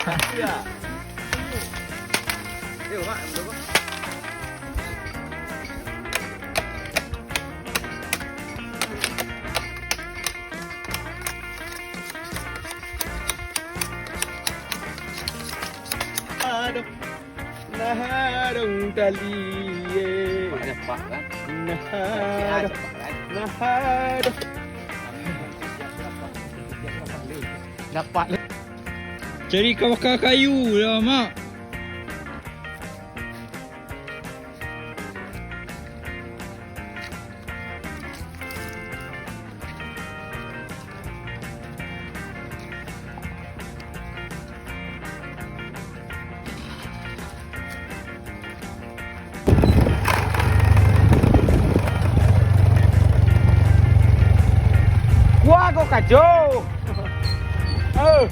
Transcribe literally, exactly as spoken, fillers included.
Iya. Ayo, Mak, berapa? Aduh. Nah, dong tali, eh. Mak, nampak, kan? Nah, dong. Nampak, kan? Nah, dong. Dapat. Cari ka bakar kayu lah, Mak. Wah, kok kacau. Oh.